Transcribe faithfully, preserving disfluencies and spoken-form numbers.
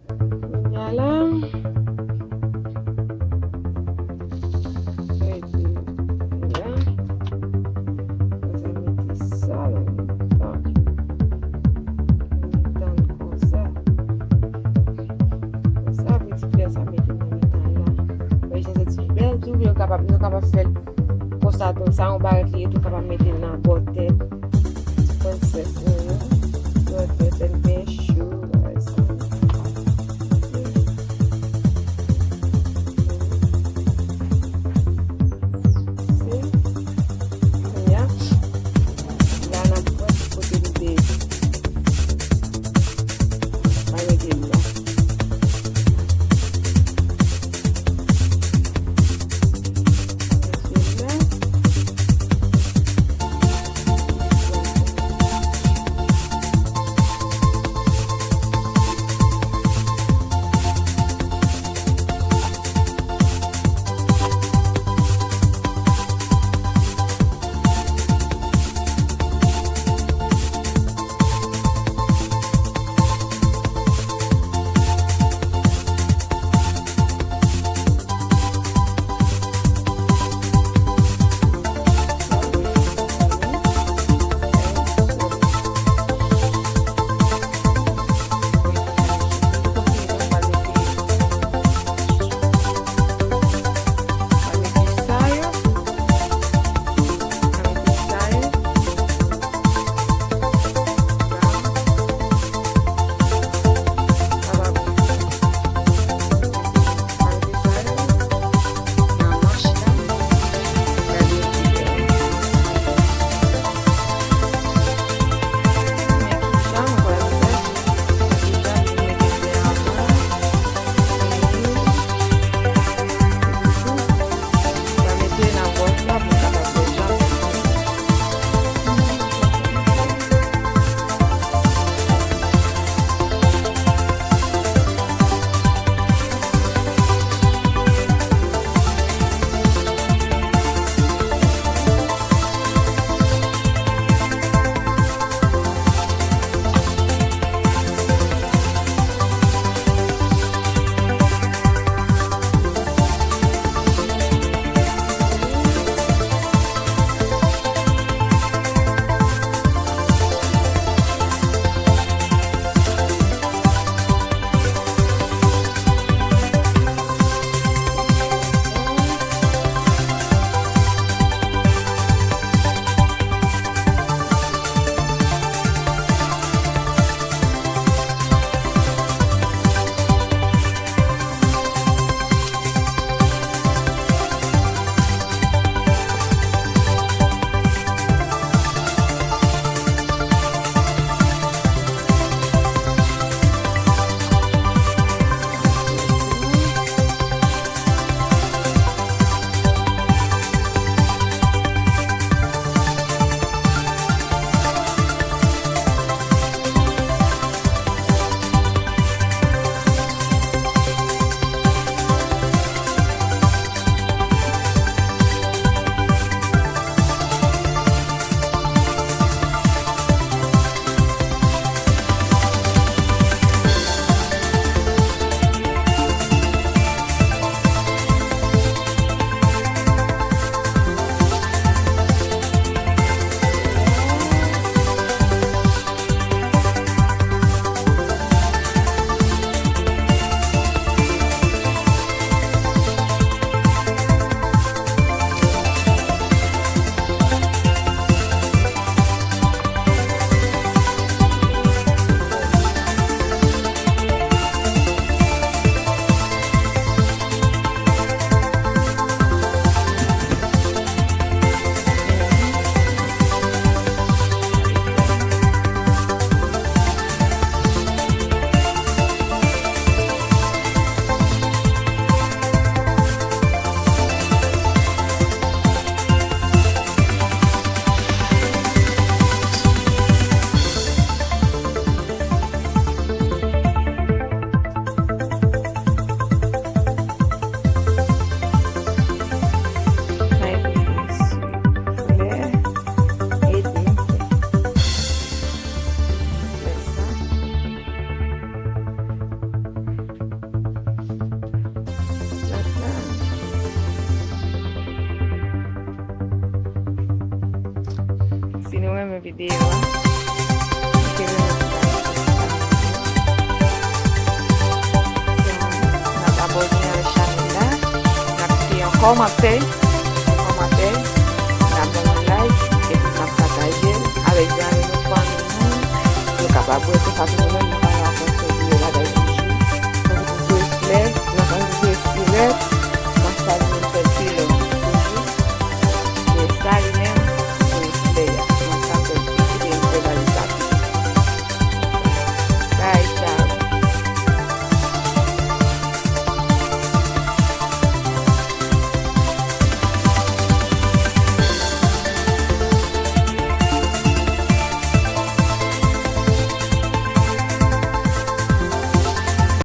Kounye a la, epi la, nou sa mete sa nan mitan. Nan mitan konsa. Konsa, pou ti flè sa mete nan mitan la. Wè, jan soti bèl, si w vle, nou kapab, nou kapab fè l konsa tou. Sa yon bagay ki tou kapab mete l nan bò tèt. Ti pwent sèk nou yo. Bò tèt, tèt byen cho, bagay sa. Se, kounye a, la n ap wè kote nou te pa mete l la. Mete l la. videyo a. Kite yon like, n ap abòne avèk chanèl la. N ap kite yon kòmantè, yon kòmantè, n ap ban yon like, epi n ap pataje l avèk zanmi nou, fanmi nou, pou yo kapab wè tou sa tou nou menm